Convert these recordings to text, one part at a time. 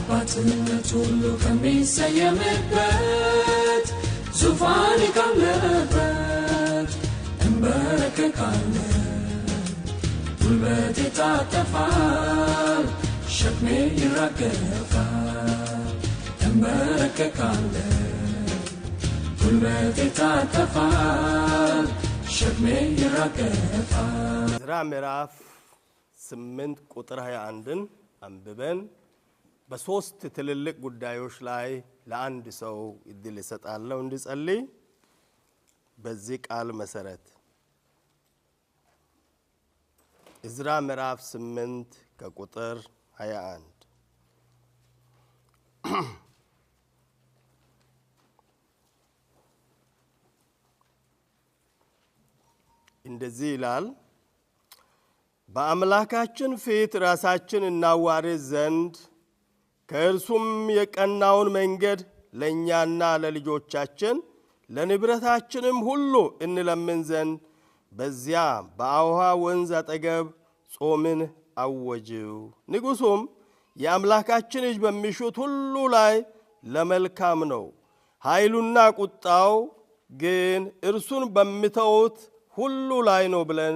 አባትነት ሁሉ ከሚሰየምበት ዙፋን ካለበት እንበረከካለሁ። ጉልበቴ ይታጠፋል፣ ሸክሜ ይራገፋል። እንበረከካለሁ፣ ጉልበቴ ይታጠፋል፣ ሸክሜ ይራገፋል። ዕዝራ ምዕራፍ 8 ቁጥር 21ን አንብበን በሶስት ትልልቅ ጉዳዮች ላይ ለአንድ ሰው እድል እሰጣለሁ እንዲጸልይ። በዚህ ቃል መሰረት ዕዝራ ምዕራፍ 8 ከቁጥር 21 እንደዚህ ይላል። በአምላካችን ፊት ራሳችን እናዋርድ ዘንድ ከእርሱም የቀናውን መንገድ ለእኛና ለልጆቻችን ለንብረታችንም ሁሉ እንለምን ዘንድ በዚያ በአውሃ ወንዝ አጠገብ ጾምን አወጅው። ንጉሡም የአምላካችን እጅ በሚሹት ሁሉ ላይ ለመልካም ነው፣ ኃይሉና ቁጣው ግን እርሱን በሚተዉት ሁሉ ላይ ነው ብለን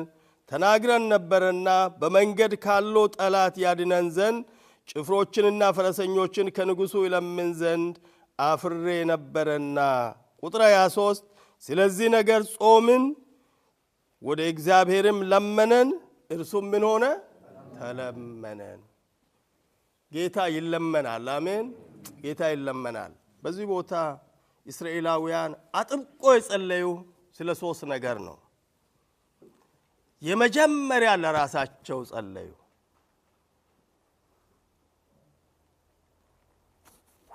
ተናግረን ነበርና በመንገድ ካለው ጠላት ያድነን ዘንድ ጭፍሮችንና ፈረሰኞችን ከንጉሡ ይለምን ዘንድ አፍሬ ነበረና። ቁጥር 23 ስለዚህ ነገር ጾምን፣ ወደ እግዚአብሔርም ለመነን፣ እርሱም ምን ሆነ? ተለመነን። ጌታ ይለመናል። አሜን። ጌታ ይለመናል። በዚህ ቦታ እስራኤላውያን አጥብቆ የጸለዩ ስለ ሶስት ነገር ነው። የመጀመሪያ ለራሳቸው ጸለዩ።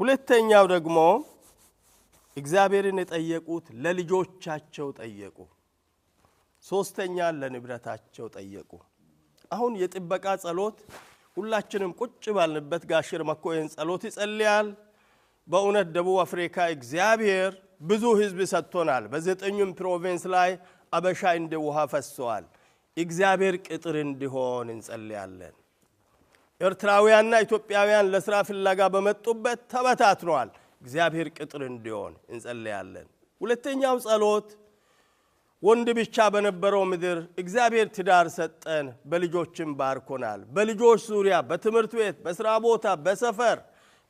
ሁለተኛው ደግሞ እግዚአብሔርን የጠየቁት ለልጆቻቸው ጠየቁ። ሶስተኛ ለንብረታቸው ጠየቁ። አሁን የጥበቃ ጸሎት ሁላችንም ቁጭ ባልንበት ጋሽር መኮንን ጸሎት ይጸልያል። በእውነት ደቡብ አፍሪካ እግዚአብሔር ብዙ ሕዝብ ሰጥቶናል። በዘጠኙም province ላይ አበሻ እንደ ውሃ ፈሰዋል። እግዚአብሔር ቅጥር እንዲሆን እንጸልያለን። ኤርትራውያንና ኢትዮጵያውያን ለስራ ፍለጋ በመጡበት ተበታትነዋል። እግዚአብሔር ቅጥር እንዲሆን እንጸልያለን። ሁለተኛው ጸሎት ወንድ ብቻ በነበረው ምድር እግዚአብሔር ትዳር ሰጠን፣ በልጆችም ባርኮናል። በልጆች ዙሪያ በትምህርት ቤት፣ በስራ ቦታ፣ በሰፈር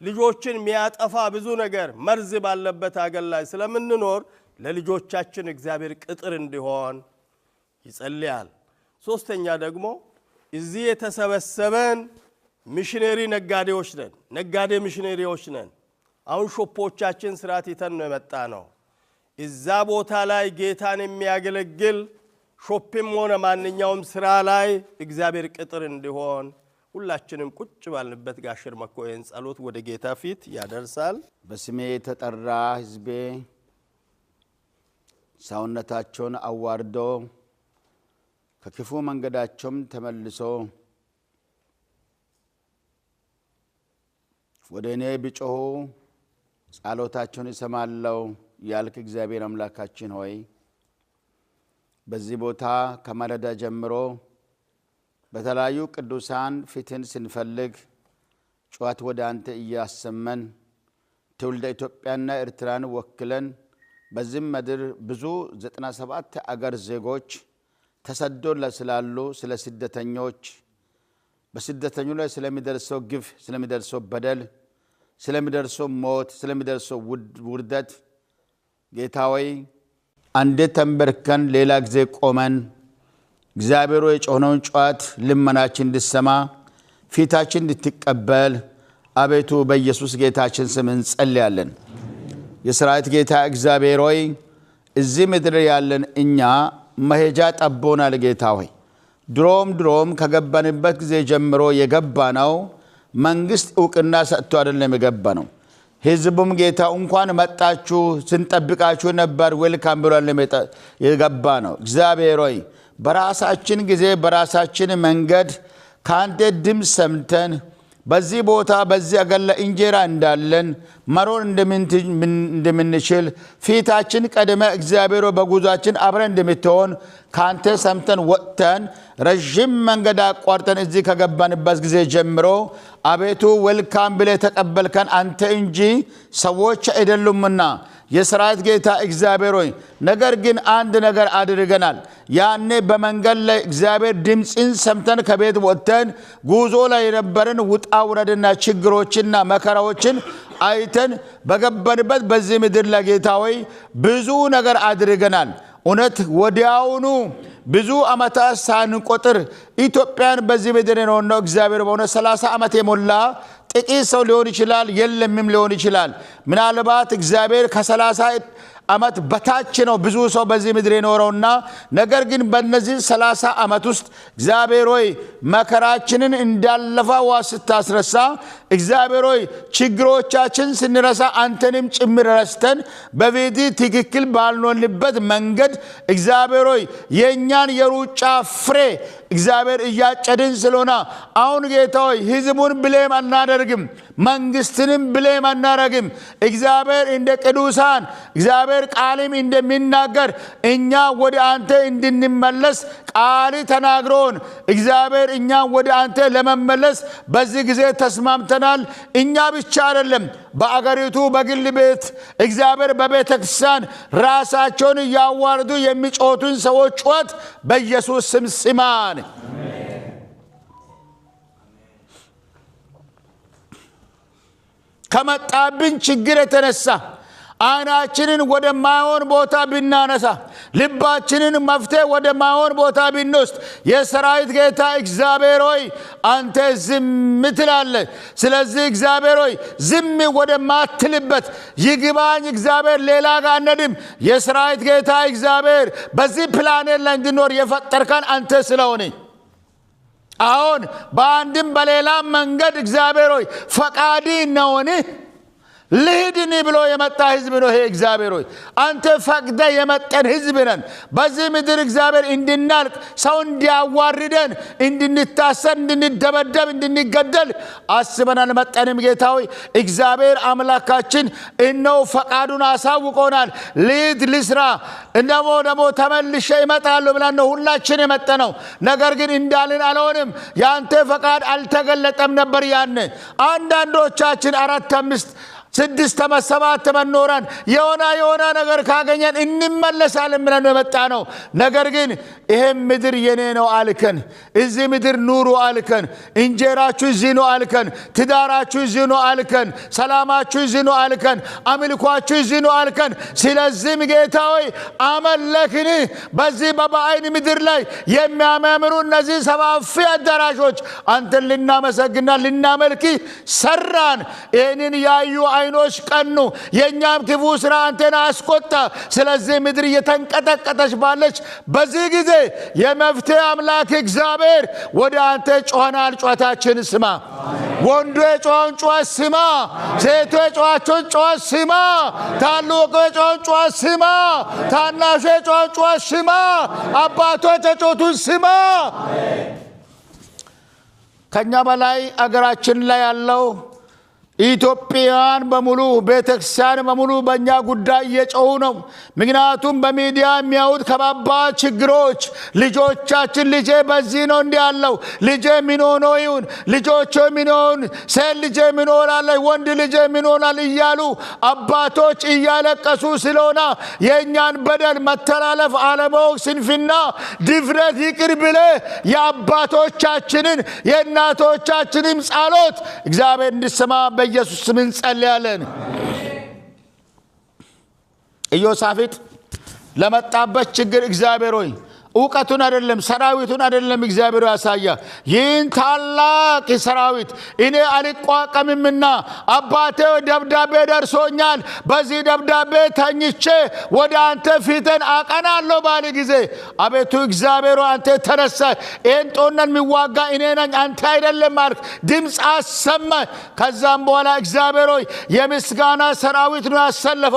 ልጆችን የሚያጠፋ ብዙ ነገር መርዝ ባለበት አገር ላይ ስለምንኖር ለልጆቻችን እግዚአብሔር ቅጥር እንዲሆን ይጸልያል። ሶስተኛ ደግሞ እዚህ የተሰበሰበን ሚሽነሪ ነጋዴዎች ነን፣ ነጋዴ ሚሽነሪዎች ነን። አሁን shop ኦቻችን ስራ ትተን ነው የመጣ ነው። እዛ ቦታ ላይ ጌታን የሚያገለግል shop ም ሆነ ማንኛውም ስራ ላይ እግዚአብሔር ቅጥር እንዲሆን ሁላችንም ቁጭ ባልንበት ጋሽር መኮንን ጸሎት ወደ ጌታ ፊት ያደርሳል። በስሜ የተጠራ ሕዝቤ ሰውነታቸውን አዋርዶ ከክፉ መንገዳቸውም ተመልሶ ወደ እኔ ቢጮኹ ጸሎታቸውን እሰማለሁ ያልክ እግዚአብሔር አምላካችን ሆይ፣ በዚህ ቦታ ከማለዳ ጀምሮ በተለያዩ ቅዱሳን ፊትን ስንፈልግ ጩኸት ወደ አንተ እያሰመን ትውልደ ኢትዮጵያና ኤርትራን ወክለን በዚህም ምድር ብዙ 97 አገር ዜጎች ተሰዶ ስላሉ ስለ ስደተኞች፣ በስደተኞች ላይ ስለሚደርሰው ግፍ፣ ስለሚደርሰው በደል፣ ስለሚደርሰው ሞት፣ ስለሚደርሰው ውርደት ጌታ ሆይ አንዴ ተንበርከን ሌላ ጊዜ ቆመን እግዚአብሔር የጮኽነውን ጩኸት ልመናችን እንድሰማ ፊታችን እንድትቀበል አቤቱ በኢየሱስ ጌታችን ስም እንጸልያለን። የሰራዊት ጌታ እግዚአብሔር ሆይ እዚህ ምድር ያለን እኛ መሄጃ ጠቦናል። ጌታ ሆይ ድሮም ድሮም ከገባንበት ጊዜ ጀምሮ የገባ ነው መንግስት እውቅና ሰጥቶ አይደለም የገባ ነው። ህዝቡም ጌታ እንኳን መጣችሁ ስንጠብቃችሁ ነበር ዌልካም ብሏል የገባ ነው። እግዚአብሔር ሆይ በራሳችን ጊዜ በራሳችን መንገድ ከአንተ ድምፅ ሰምተን በዚህ ቦታ በዚህ አገር ላይ እንጀራ እንዳለን መኖር እንደምንችል ፊታችን ቀድመ እግዚአብሔር በጉዟችን አብረን እንደምትሆን ካንተ ሰምተን ወጥተን ረዥም መንገድ አቋርጠን እዚህ ከገባንበት ጊዜ ጀምሮ አቤቱ welcome ብለህ ተቀበልከን አንተ እንጂ ሰዎች አይደሉምና የሰራዊት ጌታ እግዚአብሔር ሆይ፣ ነገር ግን አንድ ነገር አድርገናል። ያኔ በመንገድ ላይ እግዚአብሔር ድምፅን ሰምተን ከቤት ወጥተን ጉዞ ላይ የነበርን ውጣ ውረድና ችግሮችና መከራዎችን አይተን በገባንበት በዚህ ምድር ላይ ጌታ ሆይ ብዙ ነገር አድርገናል። እውነት ወዲያውኑ ብዙ ዓመታት ሳንቆጥር ኢትዮጵያን በዚህ ምድር የኖርነው እግዚአብሔር በእውነት 30 ዓመት የሞላ ጥቂት ሰው ሊሆን ይችላል፣ የለምም ሊሆን ይችላል። ምናልባት እግዚአብሔር ከ30 ዓመት በታች ነው ብዙ ሰው በዚህ ምድር የኖረውና ነገር ግን በእነዚህ 30 ዓመት ውስጥ እግዚአብሔር ሆይ መከራችንን እንዳለፈ ውሃ ስታስረሳ፣ እግዚአብሔር ሆይ ችግሮቻችን ስንረሳ አንተንም ጭምር ረስተን በቤት ትክክል ባልኖንበት መንገድ እግዚአብሔር ሆይ የእኛን የሩጫ ፍሬ እግዚአብሔር እያጨድን ስለሆነ አሁን ጌታ ሆይ ህዝቡን blame አናደርግም፣ መንግስትንም blame አናደርግም። እግዚአብሔር እንደ ቅዱሳን እግዚአብሔር ቃልም እንደሚናገር እኛ ወደ አንተ እንድንመለስ ቃል ተናግሮን እግዚአብሔር እኛ ወደ አንተ ለመመለስ በዚህ ጊዜ ተስማምተናል። እኛ ብቻ አይደለም፣ በአገሪቱ በግል ቤት እግዚአብሔር በቤተ ክርስቲያን ራሳቸውን እያዋርዱ የሚጮቱን ሰዎች ጩኸት በኢየሱስ ስም ስማን። ከመጣብን ችግር የተነሳ አይናችንን ወደማይሆን ቦታ ብናነሳ፣ ልባችንን መፍትሄ ወደማይሆን ቦታ ብንወስድ የሰራዊት ጌታ እግዚአብሔር ሆይ አንተ ዝም ትላለህ። ስለዚህ እግዚአብሔር ሆይ ዝም ወደማትልበት ይግባኝ እግዚአብሔር ሌላ ጋር አንሄድም። የሰራዊት ጌታ እግዚአብሔር በዚህ ፕላኔት ላይ እንድኖር የፈጠርከን አንተ ስለሆነ አሁን በአንድም በሌላም መንገድ እግዚአብሔር ሆይ ፈቃድ ነውን ልሂድን ብሎ የመጣ ህዝብ ነው። ይሄ እግዚአብሔር ሆይ አንተ ፈቅደ የመጠን ህዝብ ነን። በዚህ ምድር እግዚአብሔር እንድናልቅ፣ ሰው እንዲያዋርደን፣ እንድንታሰር፣ እንድንደበደብ፣ እንድንገደል አስበን አልመጠንም። ጌታ ሆይ እግዚአብሔር አምላካችን እነው ፈቃዱን አሳውቆናል። ልሂድ፣ ልስራ፣ እንደሞ ደግሞ ተመልሼ እመጣለሁ ብለን ነው ሁላችን የመጠነው። ነገር ግን እንዳልን አልሆንም። የአንተ ፈቃድ አልተገለጠም ነበር። ያን አንዳንዶቻችን 4፣ 5፣ 6 ዓመት 7 ዓመት ኖረን የሆነ ነገር ካገኘን እንመለሳለን ብለን ነው የመጣ ነው። ነገር ግን ይሄም ምድር የኔ ነው አልከን፣ እዚህ ምድር ኑሩ አልከን፣ እንጀራችሁ እዚህ ነው አልከን፣ ትዳራችሁ እዚህ ነው አልከን፣ ሰላማችሁ እዚህ ነው አልከን፣ አምልኳችሁ እዚህ ነው አልከን። ስለዚህም ጌታ ሆይ አመለክን። በዚህ በባዕድ ምድር ላይ የሚያማምሩ እነዚህ ሰፋፊ አዳራሾች አንተን ልናመሰግንና ልናመልክ ሰራን። ይህንን ያዩ አይኖች ቀኑ፣ የኛም ክፉ ስራ አንተን አስቆጣ። ስለዚህ ምድር እየተንቀጠቀጠች ባለች በዚህ ጊዜ የመፍትሄ አምላክ እግዚአብሔር ወደ አንተ ጮኸናል። ጩኸታችን ስማ። ወንዱ የጮኸውን ጩኸት ስማ። ሴቱ የጮኸችውን ጩኸት ስማ። ታላቁ የጮኸውን ጩኸት ስማ። ታናሹ የጮኸውን ጩኸት ስማ። አባቶች የጮኹትን ስማ። ከኛ በላይ አገራችን ላይ ያለው ኢትዮጵያውያን በሙሉ ቤተክርስቲያን በሙሉ በእኛ ጉዳይ እየጮሁ ነው። ምክንያቱም በሚዲያ የሚያዩት ከባባድ ችግሮች ልጆቻችን ልጄ በዚህ ነው እንዲህ ያለው፣ ልጄ ምን ሆኖ ይሁን፣ ልጆቼ ምን ሆኑ፣ ሴት ልጄ ምን ሆናለች፣ ወንድ ልጄ ምን ሆናል እያሉ አባቶች እያለቀሱ ስለሆነ የእኛን በደል፣ መተላለፍ፣ አለማወቅ፣ ስንፍና፣ ድፍረት ይቅር ብለህ የአባቶቻችንን የእናቶቻችንም ጸሎት እግዚአብሔር እንዲሰማ በኢየሱስ ስም እንጸልያለን። ኢዮሳፍጥ ለመጣበት ችግር እግዚአብሔር ሆይ እውቀቱን አይደለም ሰራዊቱን አይደለም እግዚአብሔር ያሳያ። ይህን ታላቅ ሰራዊት እኔ አልቋቋምምና አባቴ ደብዳቤ ደርሶኛል፣ በዚህ ደብዳቤ ተኝቼ ወደ አንተ ፊቴን አቀናለሁ ባለ ጊዜ አቤቱ እግዚአብሔር አንተ ተነሳ፣ ይህን ጦርነት የሚዋጋ እኔ ነኝ አንተ አይደለም አልክ፣ ድምፅ አሰማ። ከዛም በኋላ እግዚአብሔር ሆይ የምስጋና ሰራዊት ነው ያሰለፈ።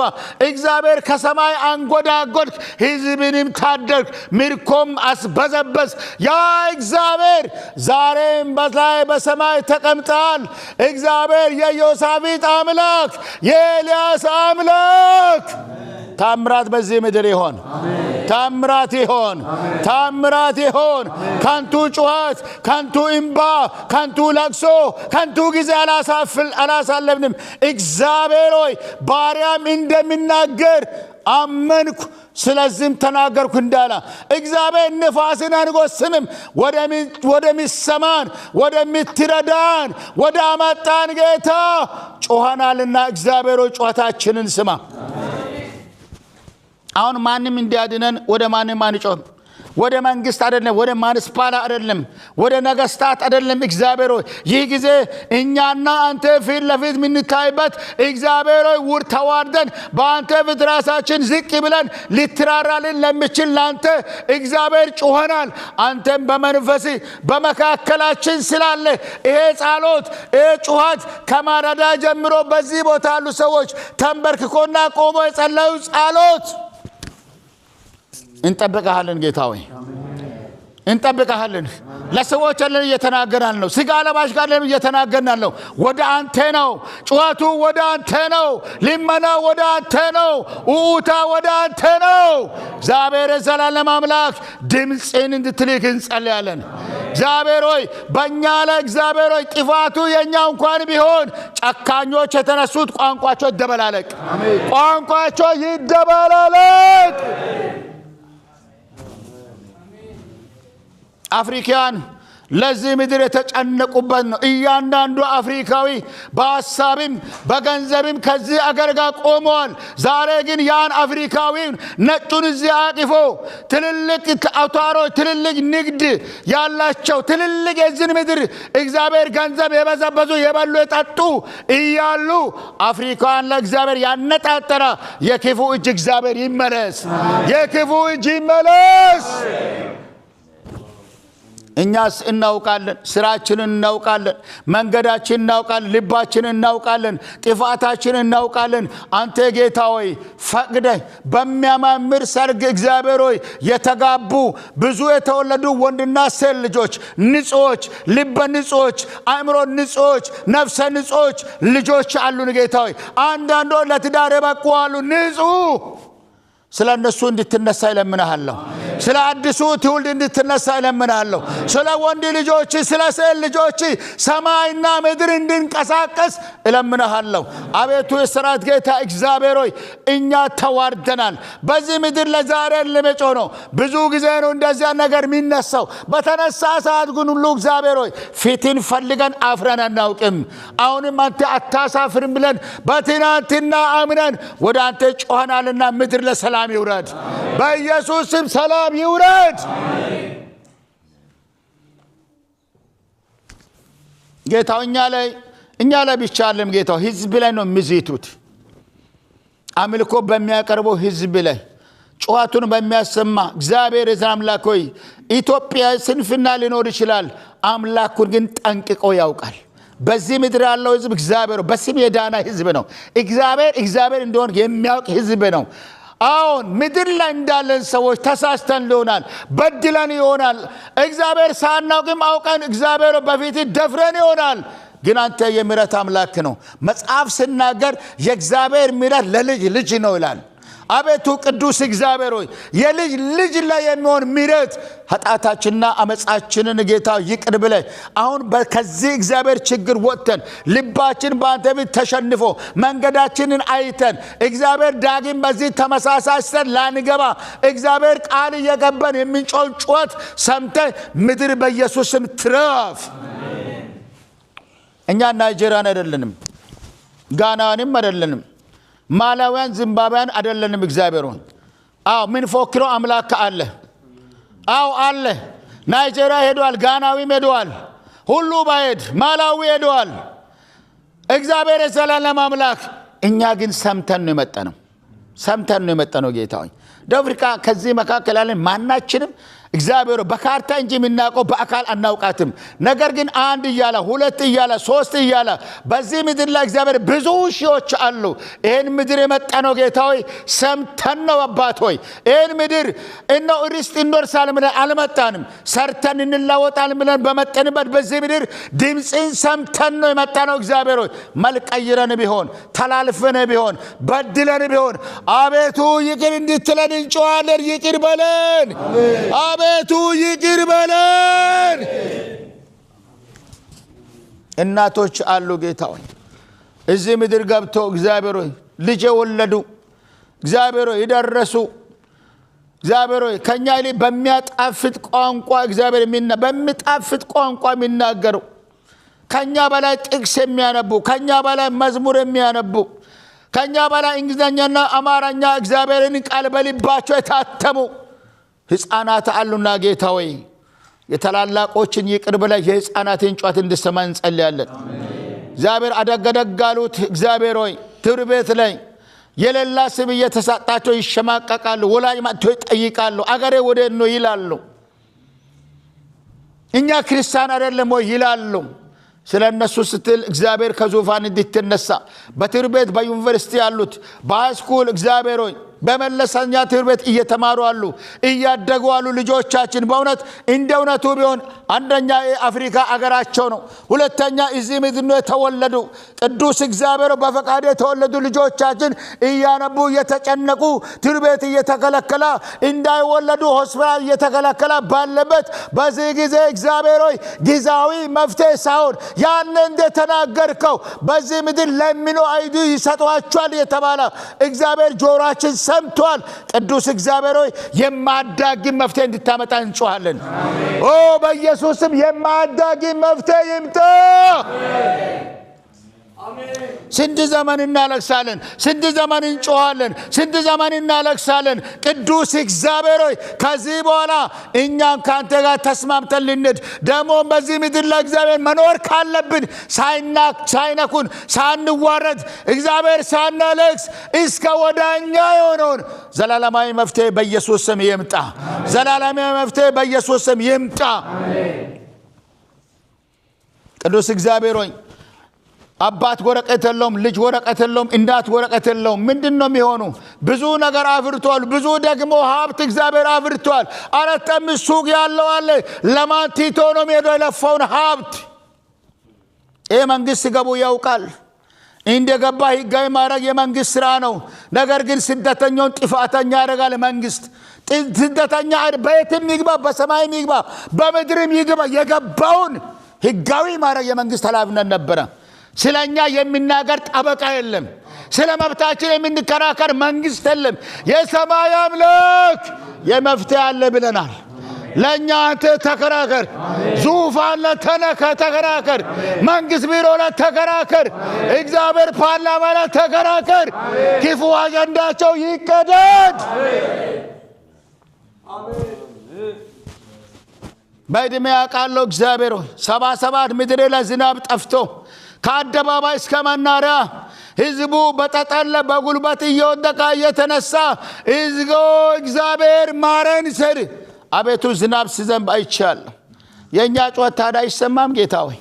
እግዚአብሔር ከሰማይ አንጎዳጎድክ፣ ህዝብንም ታደርክ፣ ምርኮም አስበዘበዝ። ያ እግዚአብሔር ዛሬም በላይ በሰማይ ተቀምጣል። እግዚአብሔር የዮሳፊጥ አምላክ፣ የኤልያስ አምላክ ታምራት በዚህ ምድር ይሆን፣ ታምራት ይሆን፣ ታምራት ይሆን። ከንቱ ጩኸት፣ ከንቱ እምባ፣ ከንቱ ለቅሶ፣ ከንቱ ጊዜ አላሳለፍንም። እግዚአብሔር ሆይ፣ ባሪያም እንደሚናገር አመንኩ ስለዚህም ተናገርኩ እንዳለ፣ እግዚአብሔር ንፋስን አንጎስምም። ወደሚሰማን፣ ወደምትረዳን፣ ወደ አመጣን ጌታ ጮኸናልና እግዚአብሔር ሆይ ጩኸታችንን ስማ። አሁን ማንም እንዲያድነን ወደ ማንም አንጮህም። ወደ መንግስት አይደለም፣ ወደ ማንስፓላ አይደለም፣ ወደ ነገስታት አይደለም። እግዚአብሔር ሆይ፣ ይህ ጊዜ እኛና አንተ ፊት ለፊት የምንታይበት፣ እግዚአብሔር ሆይ፣ ውር ተዋርደን በአንተ ፊት ራሳችን ዝቅ ብለን ልትራራልን ለሚችል ለአንተ እግዚአብሔር ጮኸናል። አንተም በመንፈስ በመካከላችን ስላለ ይሄ ጸሎት፣ ይሄ ጩኸት ከማረዳ ጀምሮ በዚህ ቦታ ያሉ ሰዎች ተንበርክኮና ቆሞ የጸለዩ ጸሎት፣ እንጠብቀሃለን ጌታ ሆይ፣ እንጠብቀሃለን። ለሰዎች አለን እየተናገርን ነው። ስጋ ለባሽ ጋር እየተናገርን ነው። ወደ አንተ ነው ጩኸቱ፣ ወደ አንተ ነው ልመና፣ ወደ አንተ ነው ኡኡታ፣ ወደ አንተ ነው። እግዚአብሔር የዘላለም አምላክ ድምፅን እንድትልክ እንጸልያለን። እግዚአብሔር ሆይ፣ በእኛ ላይ፣ እግዚአብሔር ሆይ፣ ጥፋቱ የእኛ እንኳን ቢሆን ጨካኞች የተነሱት ቋንቋቸው ይደበላለቅ፣ ቋንቋቸው ይደበላለቅ። አፍሪካን ለዚህ ምድር የተጨነቁበት ነው። እያንዳንዱ አፍሪካዊ በሀሳብም በገንዘብም ከዚህ አገር ጋር ቆመዋል። ዛሬ ግን ያን አፍሪካዊን ነጩን እዚህ አቅፎ ትልልቅ አውታሮች፣ ትልልቅ ንግድ ያላቸው፣ ትልልቅ የዚህን ምድር እግዚአብሔር ገንዘብ የበዘበዙ፣ የበሉ፣ የጠጡ እያሉ አፍሪካን ለእግዚአብሔር ያነጣጠረ የክፉ እጅ እግዚአብሔር ይመለስ፣ የክፉ እጅ ይመለስ። እኛስ እናውቃለን፣ ስራችንን እናውቃለን፣ መንገዳችን እናውቃለን፣ ልባችንን እናውቃለን፣ ጥፋታችንን እናውቃለን። አንተ ጌታ ሆይ ፈቅደህ በሚያማምር ሰርግ እግዚአብሔር ሆይ የተጋቡ ብዙ የተወለዱ ወንድና ሴት ልጆች፣ ንጹዎች፣ ልበ ንጹዎች፣ አእምሮ ንጹዎች፣ ነፍሰ ንጹዎች ልጆች አሉን። ጌታ ሆይ፣ አንዳንዶች ለትዳር የበቁ አሉ፣ ንጹህ። ስለ እነሱ እንድትነሳ ይለምንሃለሁ። ስለ አዲሱ ትውልድ እንድትነሳ ይለምንሃለሁ። ስለ ወንድ ልጆች፣ ስለ ሴት ልጆች ሰማይና ምድር እንድንቀሳቀስ እለምንሃለሁ። አቤቱ የሰራዊት ጌታ እግዚአብሔር ሆይ፣ እኛ ተዋርደናል። በዚህ ምድር ለዛሬ ለመጮ ነው። ብዙ ጊዜ ነው እንደዚያ ነገር የሚነሳው። በተነሳ ሰዓት ግን ሁሉ እግዚአብሔር ሆይ ፊትን ፈልገን አፍረን አናውቅም። አሁንም አንተ አታሳፍርም ብለን በትናንትና አምነን ወደ አንተ ጮኸናልና ምድር ለሰላም ይውረድ። በኢየሱስ ስም ሰላም ይውረድ። ጌታው እኛ ላይ ብቻ አለም፣ ጌታው ህዝብ ላይ ነው የሚዝቱት። አምልኮ በሚያቀርበው ህዝብ ላይ፣ ጩኸቱን በሚያሰማ። እግዚአብሔር የዘላለም አምላክ ሆይ፣ ኢትዮጵያ ስንፍና ሊኖር ይችላል። አምላኩን ግን ጠንቅቆ ያውቃል። በዚህ ምድር ያለው ህዝብ እግዚአብሔር በስም የዳነ ህዝብ ነው። እግዚአብሔር እግዚአብሔር እንደሆነ የሚያውቅ ህዝብ ነው። አሁን ምድር ላይ እንዳለን ሰዎች ተሳስተን ሊሆናል፣ በድለን ይሆናል። እግዚአብሔር ሳናውቅም አውቀን እግዚአብሔር በፊት ደፍረን ይሆናል። ግን አንተ የምሕረት አምላክ ነው። መጽሐፍ ስናገር የእግዚአብሔር ምሕረት ለልጅ ልጅ ነው ይላል። አቤቱ ቅዱስ እግዚአብሔር ሆይ፣ የልጅ ልጅ ላይ የሚሆን ምሕረት፣ ኃጢአታችንና አመፃችንን ጌታ ይቅር ብለህ አሁን ከዚህ እግዚአብሔር ችግር ወጥተን፣ ልባችን በአንተ ፊት ተሸንፎ፣ መንገዳችንን አይተን፣ እግዚአብሔር ዳግም በዚህ ተመሳሳይ ስህተት ላንገባ፣ እግዚአብሔር ቃል እየገባን የምንጮህ ጩኸት ሰምተህ ምድር በኢየሱስ ስም ትረፍ። እኛ ናይጄሪያን አይደለንም፣ ጋናንም አይደለንም፣ ማላዊያን፣ ዚምባብያን አይደለንም። እግዚአብሔር ሆይ፣ አዎ ምንፎክረው አምላክ አለ። አዎ አለ። ናይጄሪያ ሄደዋል፣ ጋናዊም ሄደዋል፣ ሁሉ ባሄድ ማላዊ ሄደዋል። እግዚአብሔር የዘላለም አምላክ፣ እኛ ግን ሰምተን ነው የመጣነው። ሰምተን ነው የመጣነው። ጌታ ሆይ፣ ደቡብ አፍሪካ ከዚህ መካከል ያለን ማናችንም እግዚአብሔር በካርታ እንጂ የምናውቀው በአካል አናውቃትም። ነገር ግን 1 እያለ 2 እያለ 3 እያለ በዚህ ምድር ላይ እግዚአብሔር ብዙ ሺዎች አሉ። ይሄን ምድር የመጣነው ጌታ ሆይ ሰምተን ነው። አባት ሆይ ይሄን ምድር እነሆ ርስት እንወርሳለን ብለን አልመጣንም። ሰርተን እንለወጣለን ብለን በመጠንበት በዚህ ምድር ድምፅን ሰምተን ነው የመጣነው። እግዚአብሔር ሆይ መልክ ቀይረን ቢሆን ተላልፈን ቢሆን በድለን ቢሆን አቤቱ ይቅር እንድትለን እንጮሃለን። ይቅር በለን አቤቱ ይቅር በለን። እናቶች አሉ ጌታ ሆይ እዚህ ምድር ገብቶ እግዚአብሔር ሆይ ልጅ የወለዱ እግዚአብሔር ሆይ የደረሱ እግዚአብሔር ሆይ ከኛ ይልቅ በሚያጣፍጥ ቋንቋ እግዚአብሔር በሚጣፍጥ ቋንቋ የሚናገሩ ከኛ በላይ ጥቅስ የሚያነቡ ከኛ በላይ መዝሙር የሚያነቡ ከኛ በላይ እንግሊዝኛና አማርኛ እግዚአብሔርን ቃል በልባቸው የታተሙ ሕፃናት አሉና ጌታ ሆይ የታላላቆችን ይቅር ብለህ የሕፃናትን ጩኸት እንድሰማ እንጸልያለን። እግዚአብሔር አደገደጋሉት እግዚአብሔር ሆይ ትምህርት ቤት ላይ የሌላ ስም እየተሰጣቸው ይሸማቀቃሉ። ወላጅ መጥቶ ይጠይቃሉ። አገሬ ወዴት ነው ይላሉ። እኛ ክርስቲያን አይደለም ወይ ይላሉ። ስለነሱ ስትል እግዚአብሔር ከዙፋን እንድትነሳ በትምህርት ቤት በዩኒቨርሲቲ ያሉት በሃይስኩል እግዚአብሔር ሆይ በመለሰኛ ትምህርት ቤት እየተማሩ አሉ፣ እያደጉ አሉ ልጆቻችን። በእውነት እንደ እውነቱ ቢሆን አንደኛ የአፍሪካ አገራቸው ነው፣ ሁለተኛ እዚህ ምድር ነው የተወለዱ። ቅዱስ እግዚአብሔር በፈቃዱ የተወለዱ ልጆቻችን እያነቡ እየተጨነቁ ትምህርት ቤት እየተከለከለ እንዳይወለዱ ሆስፒታል እየተከለከለ ባለበት በዚህ ጊዜ እግዚአብሔር ሆይ ጊዜያዊ መፍትሄ ሳይሆን ያን እንደተናገርከው በዚህ ምድር ለሚኑ አይዱ ይሰጧቸዋል የተባለ እግዚአብሔር ጆሮአችን ሰምቷል። ቅዱስ እግዚአብሔር ሆይ የማያዳግም መፍትሄ እንድታመጣ እንጮሃለን። ኦ በኢየሱስም የማያዳግም መፍትሄ ይምጣ። ስንት ዘመን እናለቅሳለን፣ ስንት ዘመን እንጮሃለን፣ ስንት ዘመን እናለቅሳለን። ቅዱስ እግዚአብሔር ሆይ ከዚህ በኋላ እኛም ካንተ ጋር ተስማምተን ልንሄድ ደግሞ በዚህ ምድር ላይ እግዚአብሔር መኖር ካለብን ሳይነኩን ሳንዋረድ እግዚአብሔር ሳናለቅስ እስከ ወዳኛ የሆነውን ዘላለማዊ መፍትሄ በኢየሱስ ስም ይምጣ። ዘላለማዊ መፍትሄ በኢየሱስ ስም ይምጣ። ቅዱስ እግዚአብሔር ሆይ አባት ወረቀት የለውም፣ ልጅ ወረቀት የለውም፣ እናት ወረቀት የለውም። ምንድነው የሚሆኑ? ብዙ ነገር አፍርቷል። ብዙ ደግሞ ሀብት እግዚአብሔር አፍርቷል። 4 5 ሱቅ ያለው አለ። ለማን ትቶ ነው የሚሄደው የለፋውን ሀብት? ይሄ መንግስት ሲገቡ ያውቃል። እንደገባ ህጋዊ ማድረግ የመንግስት ስራ ነው። ነገር ግን ስደተኛውን ጥፋተኛ ያደርጋል መንግስት። ስደተኛ በየትም ይግባ፣ በሰማይም ይግባ፣ በምድርም ይግባ፣ የገባውን ህጋዊ ማድረግ የመንግስት ኃላፊነት ነበረ። ስለኛ የሚናገር ጠበቃ የለም። ስለ መብታችን የሚንከራከር መንግስት የለም። የሰማይ አምላክ የመፍትሄ አለ ብለናል። ለኛ አንተ ተከራከር፣ ዙፋን ላይ ተከራከር፣ መንግስት ቢሮ ላይ ተከራከር፣ እግዚአብሔር ፓርላማ ላይ ተከራከር። ክፉ አጀንዳቸው ይቀደድ። በእድሜ ያውቃለሁ እግዚአብሔር ሆይ 77 ምድር ላይ ዝናብ ጠፍቶ ከአደባባይ እስከ መናሪያ ህዝቡ በጠጠለ በጉልበት እየወደቀ እየተነሳ እዝጎ እግዚአብሔር ማረን ሲል አቤቱ ዝናብ ሲዘንብ አይቻለሁ። የኛ ጩኸት ታዲያ አይሰማም ጌታ ሆይ?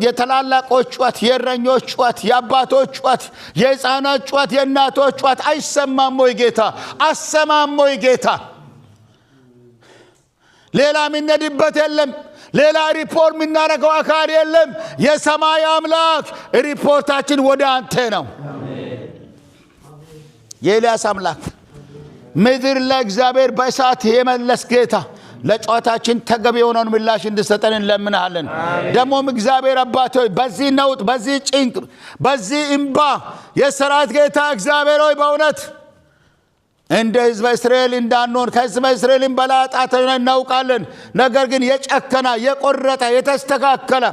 የታላላቆች ጩኸት፣ የእረኞች ጩኸት፣ የአባቶች ጩኸት፣ የሕፃናት ጩኸት፣ የእናቶች ጩኸት አይሰማም ወይ ጌታ? አሰማም ወይ ጌታ? ሌላ የሚነድበት የለም። ሌላ ሪፖርት የምናደርገው አካል የለም። የሰማይ አምላክ ሪፖርታችን ወደ አንተ ነው። የኤልያስ አምላክ ምድር ለእግዚአብሔር በእሳት የመለስ ጌታ ለጨዋታችን ተገቢ የሆነውን ምላሽ እንድሰጠን እንለምንሃለን። ደግሞም እግዚአብሔር አባት ሆይ በዚህ ነውጥ፣ በዚህ ጭንቅ፣ በዚህ እንባ የሰራዊት ጌታ እግዚአብሔር ሆይ በእውነት እንደ ሕዝበ እስራኤል እንዳንሆን ከሕዝበ እስራኤልም በላይ ኃጢአተኞች እናውቃለን። ነገር ግን የጨከነ የቆረጠ የተስተካከለ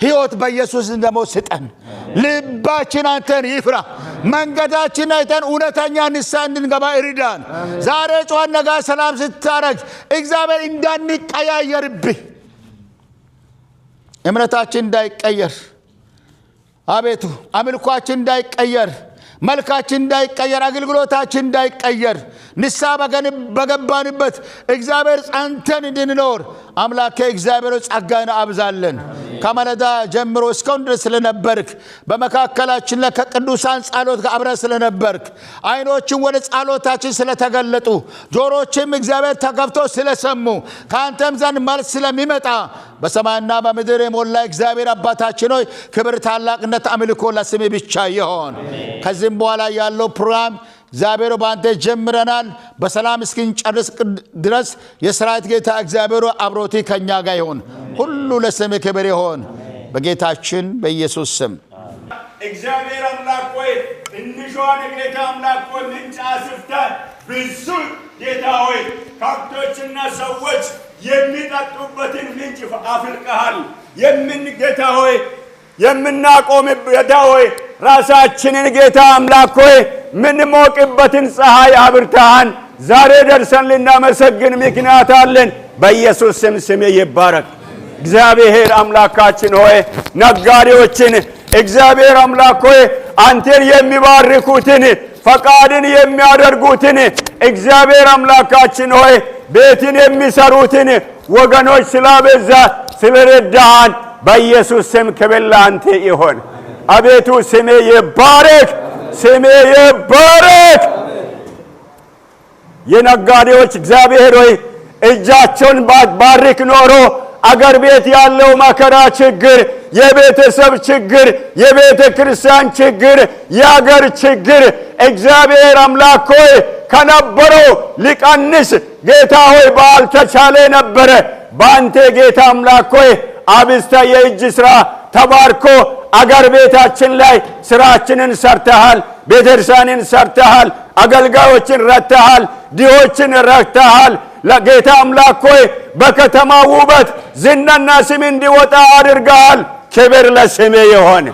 ሕይወት በኢየሱስ ደግሞ ስጠን። ልባችን አንተን ይፍራ። መንገዳችን አይተን እውነተኛ ንስሐ እንድንገባ እርዳን። ዛሬ ጮኸን ነገ ሰላም ስታረግ እግዚአብሔር እንዳንቀያየርብህ እምነታችን እንዳይቀየር አቤቱ አምልኳችን እንዳይቀየር መልካችን እንዳይቀየር፣ አገልግሎታችን እንዳይቀየር፣ ንስሐ በገባንበት እግዚአብሔር ጸንተን እንድንኖር አምላኬ እግዚአብሔር ጸጋን አብዛለን። ከማለዳ ጀምሮ እስካሁን ድረስ ስለነበርክ፣ በመካከላችን ላይ ከቅዱሳን ጸሎት ጋር አብረህ ስለነበርክ፣ አይኖችን ወደ ጸሎታችን ስለተገለጡ፣ ጆሮችም እግዚአብሔር ተከፍቶ ስለሰሙ፣ ከአንተም ዘንድ መልስ ስለሚመጣ፣ በሰማይና በምድር የሞላ እግዚአብሔር አባታችን ሆይ፣ ክብር፣ ታላቅነት፣ አምልኮ ለስምህ ብቻ ይሆን። ከዚህም በኋላ ያለው ፕሮግራም እግዚአብሔር በአንተ ጀምረናል። በሰላም እስክንጨርስ ድረስ የሰራዊት ጌታ እግዚአብሔር አብሮት ከእኛ ጋር ይሁን። ሁሉ ለስምህ ክብር ይሆን፣ በጌታችን በኢየሱስ ስም። እግዚአብሔር አምላክ ሆይ፣ ትንሿን ጌታ አምላክ ሆይ ምንጭ አስፍተህ ብዙ ጌታ ሆይ ከብቶችና ሰዎች የሚጠጡበትን ምንጭ አፍልቀሃል። የምን ጌታ ሆይ የምናቆም ጌታ ሆይ ራሳችንን ጌታ አምላክ ሆይ ምንሞቅበትን ፀሐይ አብርተሃን ዛሬ ደርሰን ልናመሰግን ምክንያት አለን። በኢየሱስ ስም ስሜ ይባረክ። እግዚአብሔር አምላካችን ሆይ፣ ነጋዴዎችን እግዚአብሔር አምላክ ሆይ አንተን የሚባርኩትን፣ ፈቃድን የሚያደርጉትን፣ እግዚአብሔር አምላካችን ሆይ ቤትን የሚሰሩትን ወገኖች ስላበዛ ስለረዳሃን በኢየሱስ ስም ክብር ለአንተ ይሆን። አቤቱ ስሜ ይባረክ፣ ስሜ ይባረክ። የነጋዴዎች እግዚአብሔር ሆይ እጃቸውን ባርክ ኖሮ አገር ቤት ያለው መከራ ችግር፣ የቤተሰብ ችግር፣ የቤተ ክርስቲያን ችግር፣ የአገር ችግር እግዚአብሔር አምላክ ሆይ ከነበረው ሊቀንስ ጌታ ሆይ ባልተቻለ ነበረ። በአንተ ጌታ አምላክ ሆይ አብዝተ የእጅ ሥራ ተባርኮ አገር ቤታችን ላይ ስራችንን ሰርተሃል፣ ቤተክርስቲያንን ሰርተሃል፣ አገልጋዮችን ረድተሃል፣ ድሆችን ረድተሃል። ለጌታ አምላክ ሆይ በከተማ ውበት ዝናና ስም እንዲወጣ አድርገሃል። ክብር ለስሜ ይሆን፣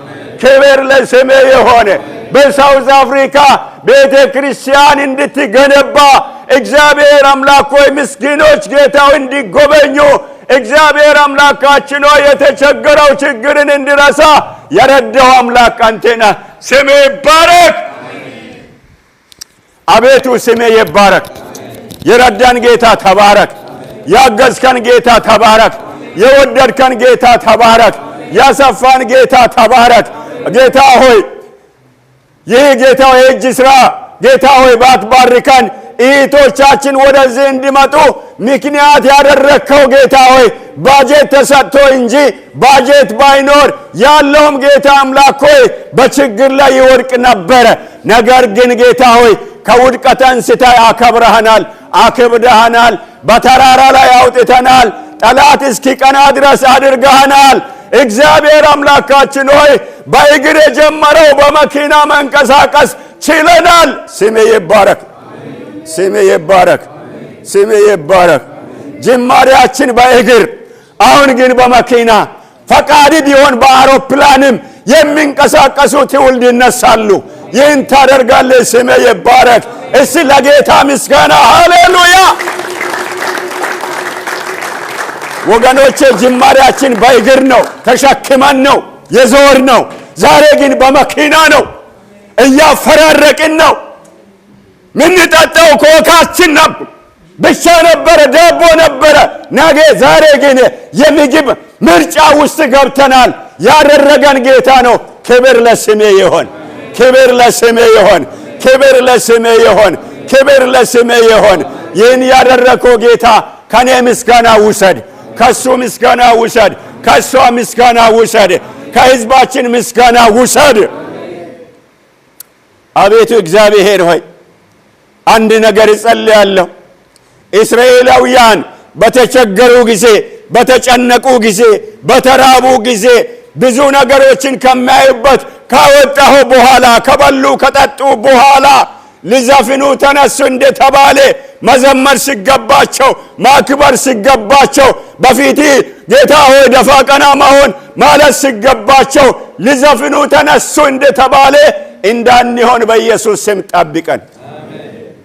ክብር ለስሜ ይሆን። በሳውዝ አፍሪካ ቤተ ክርስቲያን እንድትገነባ እግዚአብሔር አምላክ ሆይ ምስኪኖች ጌታው እንዲጎበኙ፣ እግዚአብሔር አምላካችን ሆይ የተቸገረው ችግርን እንዲረሳ የረዳው አምላክ አንተ ነህ። ስሜ ይባረክ። አቤቱ ስሜ ይባረክ። የረዳን ጌታ ተባረክ። ያገዝከን ጌታ ተባረክ። የወደድከን ጌታ ተባረክ። ያሰፋን ጌታ ተባረክ። ጌታ ሆይ ይህ ጌታ የእጅ ሥራ ጌታ ሆይ ባትባርከን እህቶቻችን ወደዚህ እንዲመጡ ምክንያት ያደረግከው ጌታ ሆይ ባጀት ተሰጥቶ እንጂ ባጀት ባይኖር ያለውም ጌታ አምላክ ሆይ በችግር ላይ ይወድቅ ነበረ። ነገር ግን ጌታ ሆይ ከውድቀት አንስተህ አከብረኸናል፣ አክብደኸናል፣ በተራራ ላይ አውጥተናል። ጠላት እስኪቀና ድረስ አድርገኸናል። እግዚአብሔር አምላካችን ሆይ በእግር የጀመረው በመኪና መንቀሳቀስ ችለናል። ስሜ ይባረክ፣ ስሜ ይባረክ፣ ስሜ ይባረክ። ጅማሬያችን በእግር፣ አሁን ግን በመኪና፣ ፈቃድ ቢሆን በአውሮፕላንም የሚንቀሳቀሱ ትውልድ ይነሳሉ። ይህን ታደርጋለህ። ስሜ ይባረክ። እስቲ ለጌታ ምስጋና ሃሌሉያ። ወገኖቼ ጅማሬያችን በእግር ነው፣ ተሸክመን ነው የዞር ነው። ዛሬ ግን በመኪና ነው፣ እያፈራረቅን ነው። ምንጠጣው ኮካችን ብቻ ነበረ፣ ዳቦ ነበረ። ነገ ዛሬ ግን የምግብ ምርጫ ውስጥ ገብተናል። ያደረገን ጌታ ነው። ክብር ለስሜ ይሆን፣ ክብር ለስሜ ይሆን፣ ክብር ለስሜ ይሆን፣ ክብር ለስሜ ይሆን። ይህን ያደረከው ጌታ ከኔ ምስጋና ውሰድ፣ ከሱ ምስጋና ውሰድ፣ ከሷ ምስጋና ውሰድ፣ ከህዝባችን ምስጋና ውሰድ። አቤቱ እግዚአብሔር ሆይ አንድ ነገር እጸልያለሁ። እስራኤላውያን በተቸገሩ ጊዜ፣ በተጨነቁ ጊዜ፣ በተራቡ ጊዜ፣ ብዙ ነገሮችን ከሚያዩበት ካወጣሁ በኋላ፣ ከበሉ ከጠጡ በኋላ ሊዘፍኑ ተነሱ እንደተባለ፣ መዘመር ሲገባቸው፣ ማክበር ሲገባቸው፣ በፊት ጌታ ሆይ ደፋ ቀና መሆን ማለት ሲገባቸው ሊዘፍኑ ተነሱ እንደተባለ እንዳንሆን በኢየሱስ ስም ጠብቀን።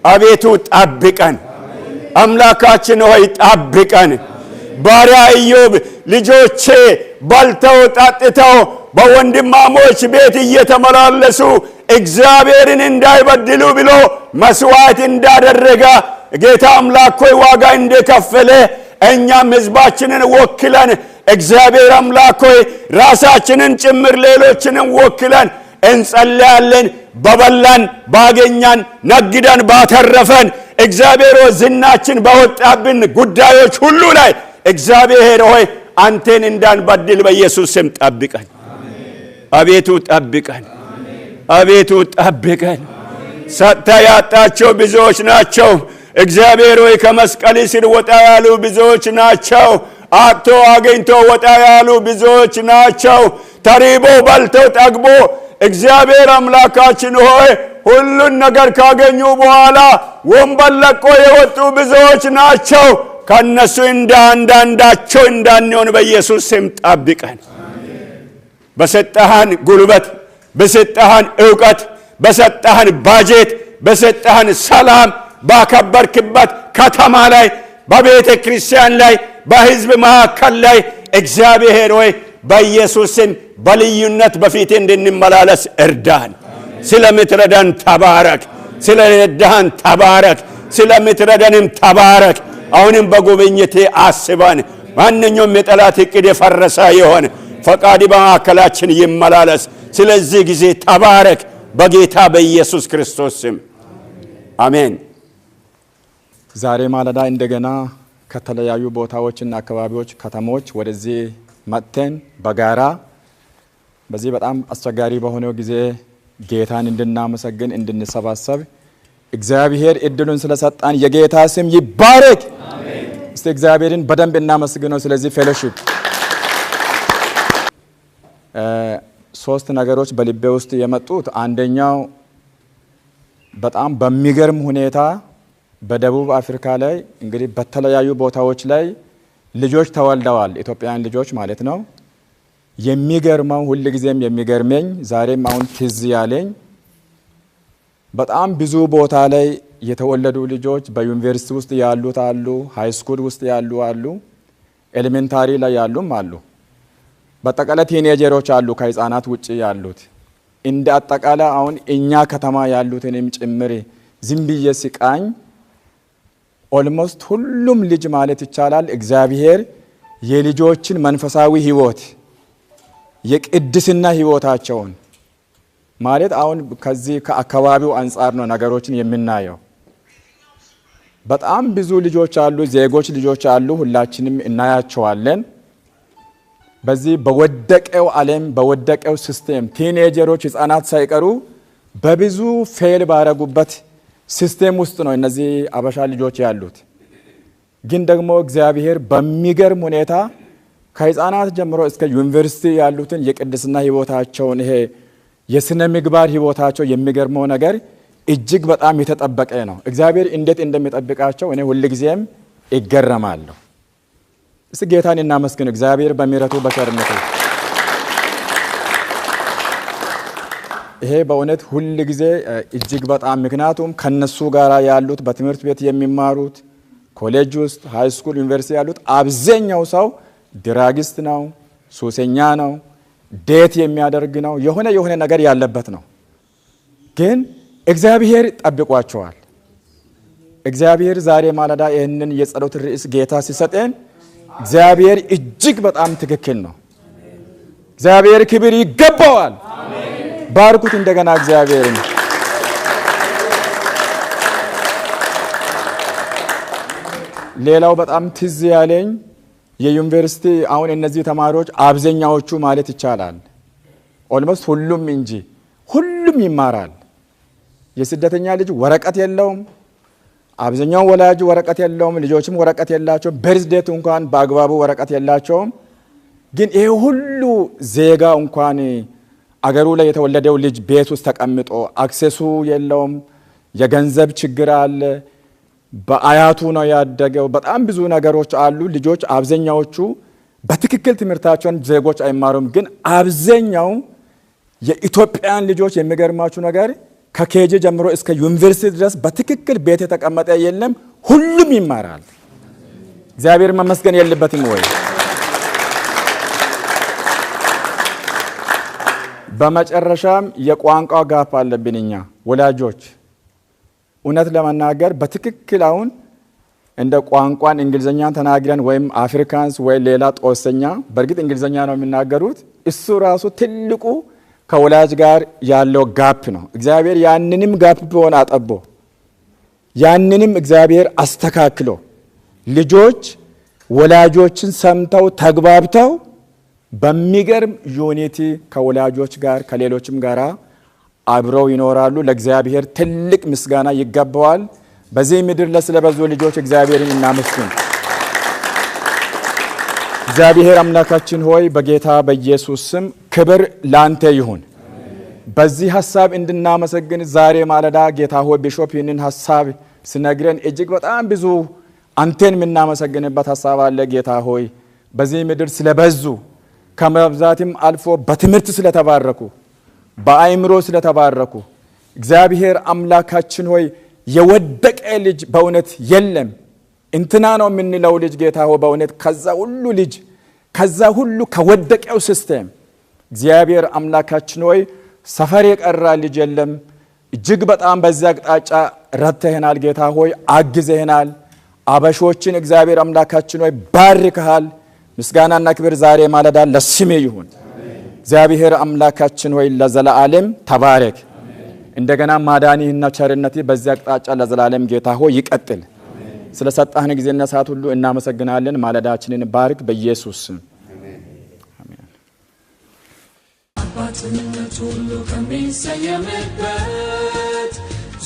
አቤቱ ጠብቀን። አምላካችን ሆይ ጠብቀን። ባሪያ ኢዮብ ልጆቼ በልተው ጠጥተው በወንድማሞች ቤት እየተመላለሱ እግዚአብሔርን እንዳይበድሉ ብሎ መስዋዕት እንዳደረገ ጌታ አምላክ ሆይ ዋጋ እንደከፈለ እኛም ሕዝባችንን ወክለን እግዚአብሔር አምላክ ሆይ ራሳችንን ጭምር ሌሎችንም ወክለን እንጸልያለን። በበላን ባገኛን ነግደን ባተረፈን እግዚአብሔር ሆይ ዝናችን በወጣብን ጉዳዮች ሁሉ ላይ እግዚአብሔር ሆይ አንተን እንዳንበድል በኢየሱስ ስም ጠብቀን። አቤቱ ጠብቀን። አቤቱ ጠብቀን። ሰጥተ ያጣቸው ብዙዎች ናቸው። እግዚአብሔር ሆይ ከመስቀል ስር ወጣ ያሉ ብዙዎች ናቸው። አጥቶ አግኝቶ ወጣ ያሉ ብዙዎች ናቸው። ተሪቦ በልተው ጠግቦ እግዚአብሔር አምላካችን ሆይ ሁሉን ነገር ካገኙ በኋላ ወንበር ለቆ የወጡ ብዙዎች ናቸው። ከነሱ እንደ አንዳንዳቸው እንዳንሆን በኢየሱስ ስም ጠብቀን። በሰጠህን ጉልበት፣ በሰጠህን ዕውቀት፣ በሰጠህን ባጀት፣ በሰጠህን ሰላም፣ ባከበርክበት ከተማ ላይ፣ በቤተ ክርስቲያን ላይ፣ በሕዝብ መካከል ላይ እግዚአብሔር ሆይ በኢየሱስ ስም በልዩነት በፊት እንድንመላለስ እርዳን። ስለምትረዳን ተባረክ። ስለረዳህን ተባረክ። ስለምትረዳንም ተባረክ። አሁንም በጉብኝቴ አስበን። ማንኛውም የጠላት እቅድ የፈረሰ ይሆን፣ ፈቃድ በመካከላችን ይመላለስ። ስለዚህ ጊዜ ተባረክ። በጌታ በኢየሱስ ክርስቶስ ስም አሜን። ዛሬ ማለዳ እንደገና ከተለያዩ ቦታዎችና አካባቢዎች፣ ከተሞች ወደዚህ መጥተን በጋራ በዚህ በጣም አስቸጋሪ በሆነው ጊዜ ጌታን እንድናመሰግን እንድንሰባሰብ እግዚአብሔር እድሉን ስለሰጣን የጌታ ስም ይባረክ። እስቲ እግዚአብሔርን በደንብ እናመስግነው። ስለዚህ fellowship ሶስት ነገሮች በልቤ ውስጥ የመጡት፣ አንደኛው በጣም በሚገርም ሁኔታ በደቡብ አፍሪካ ላይ እንግዲህ በተለያዩ ቦታዎች ላይ ልጆች ተወልደዋል፣ ኢትዮጵያውያን ልጆች ማለት ነው። የሚገርመው፣ ሁልጊዜም የሚገርመኝ፣ ዛሬም አሁን ትዝ ያለኝ፣ በጣም ብዙ ቦታ ላይ የተወለዱ ልጆች በዩኒቨርሲቲ ውስጥ ያሉት አሉ፣ high school ውስጥ ያሉ አሉ፣ elementary ላይ ያሉም አሉ። በአጠቃላይ teenager ኦች አሉ ከህፃናት ውጭ ያሉት። እንደ አጠቃላይ አሁን እኛ ከተማ ያሉትንም ጭምር ዝም ብዬ ሲቃኝ almost ሁሉም ልጅ ማለት ይቻላል እግዚአብሔር የልጆችን መንፈሳዊ ህይወት፣ የቅድስና ህይወታቸውን፣ ማለት አሁን ከዚህ ከአካባቢው አንጻር ነው ነገሮችን የምናየው። በጣም ብዙ ልጆች አሉ፣ ዜጎች ልጆች አሉ፣ ሁላችንም እናያቸዋለን። በዚህ በወደቀው ዓለም፣ በወደቀው system teenager ኦች፣ ህጻናት ሳይቀሩ በብዙ fail ባረጉበት system ውስጥ ነው እነዚህ አበሻ ልጆች ያሉት። ግን ደግሞ እግዚአብሔር በሚገርም ሁኔታ ከህፃናት ጀምሮ እስከ ዩኒቨርሲቲ ያሉትን የቅድስና ህይወታቸውን፣ ይሄ የስነ ምግባር ህይወታቸው የሚገርመው ነገር እጅግ በጣም የተጠበቀ ነው። እግዚአብሔር እንዴት እንደሚጠብቃቸው እኔ ሁልጊዜም እገረማለሁ። እስቲ ጌታን እናመስግን። እግዚአብሔር በምሕረቱ በቸርነቱ ይሄ በእውነት ሁል ጊዜ እጅግ በጣም፣ ምክንያቱም ከነሱ ጋር ያሉት በትምህርት ቤት የሚማሩት፣ ኮሌጅ ውስጥ፣ high school፣ ዩኒቨርሲቲ ያሉት አብዛኛው ሰው druggist ነው፣ ሱሰኛ ነው፣ date የሚያደርግ ነው፣ የሆነ የሆነ ነገር ያለበት ነው። ግን እግዚአብሔር ጠብቋቸዋል። እግዚአብሔር ዛሬ ማለዳ ይህንን የጸሎት ርዕስ ጌታ ሲሰጠን እግዚአብሔር እጅግ በጣም ትክክል ነው። እግዚአብሔር ክብር ይገባዋል። ባርኩት እንደገና እግዚአብሔርን። ሌላው በጣም ትዝ ያለኝ የዩኒቨርሲቲ አሁን እነዚህ ተማሪዎች አብዛኛዎቹ ማለት ይቻላል almost ሁሉም እንጂ ሁሉም ይማራል። የስደተኛ ልጅ ወረቀት የለውም። አብዛኛው ወላጅ ወረቀት የለውም። ልጆችም ወረቀት የላቸውም። Birth date እንኳን በአግባቡ ወረቀት የላቸውም። ግን ይሄ ሁሉ ዜጋ እንኳን አገሩ ላይ የተወለደው ልጅ ቤት ውስጥ ተቀምጦ access ኡ የለውም። የገንዘብ ችግር አለ። በአያቱ ነው ያደገው። በጣም ብዙ ነገሮች አሉ። ልጆች አብዛኛዎቹ በትክክል ትምህርታቸውን ዜጎች አይማሩም። ግን አብዛኛው የኢትዮጵያን ልጆች የሚገርማችሁ ነገር ከ KG ጀምሮ እስከ ዩኒቨርሲቲ ድረስ በትክክል ቤት የተቀመጠ የለም። ሁሉም ይማራል። እግዚአብሔር መመስገን የለበትም ወይ? በመጨረሻም የቋንቋ gap አለብን እኛ ወላጆች። እውነት ለመናገር በትክክል አሁን እንደ ቋንቋን እንግሊዝኛን ተናግረን ወይም አፍሪካንስ ወይ ሌላ ጦሰኛ፣ በእርግጥ እንግሊዝኛ ነው የሚናገሩት። እሱ ራሱ ትልቁ ከወላጅ ጋር ያለው gap ነው። እግዚአብሔር ያንንም gap ቢሆን አጠቦ፣ ያንንም እግዚአብሔር አስተካክሎ፣ ልጆች ወላጆችን ሰምተው ተግባብተው በሚገርም unity ከወላጆች ጋር ከሌሎችም ጋር አብረው ይኖራሉ። ለእግዚአብሔር ትልቅ ምስጋና ይገባዋል። በዚህ ምድር ላይ ስለበዙ ልጆች እግዚአብሔርን እናመስግን። እግዚአብሔር አምላካችን ሆይ፣ በጌታ በኢየሱስ ስም ክብር ላንተ ይሁን። በዚህ ሀሳብ እንድናመሰግን ዛሬ ማለዳ ጌታ ሆይ ቢሾፕ ይህንን ሀሳብ ስነግረን እጅግ በጣም ብዙ አንተን የምናመሰግንበት ሀሳብ አለ። ጌታ ሆይ፣ በዚህ ምድር ስለበዙ፣ ከመብዛትም አልፎ በትምህርት ስለተባረኩ፣ በአእምሮ ስለተባረኩ፣ እግዚአብሔር አምላካችን ሆይ የወደቀ ልጅ በእውነት የለም። እንትና ነው የምንለው ልጅ ጌታ ሆይ በእውነት ከዛ ሁሉ ልጅ፣ ከዛ ሁሉ ከወደቀው system እግዚአብሔር አምላካችን ሆይ ሰፈር የቀራ ልጅ የለም። እጅግ በጣም በዚያ አቅጣጫ ረድተህናል። ጌታ ሆይ አግዘህናል። አበሾችን እግዚአብሔር አምላካችን ሆይ ባርከሃል። ምስጋናና ክብር ዛሬ ማለዳ ለስምህ ይሁን። እግዚአብሔር አምላካችን ሆይ ለዘላለም ተባረክ። እንደገና ማዳንህና ቸርነትህ በዚያ አቅጣጫ ለዘላለም ጌታ ሆይ ይቀጥል። ስለ ሰጣህን ጊዜና ሰዓት ሁሉ እናመሰግናለን። ማለዳችንን ባርክ በኢየሱስ ስም። አባትነት ሁሉ ከሚሰየምበት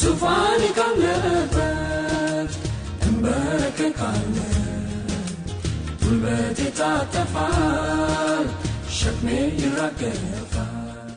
ዙፋን ካለበት እንበረከካለሁ። ጉልበቴ ይታጠፋል፣ ሸክሜ ይራገፋል።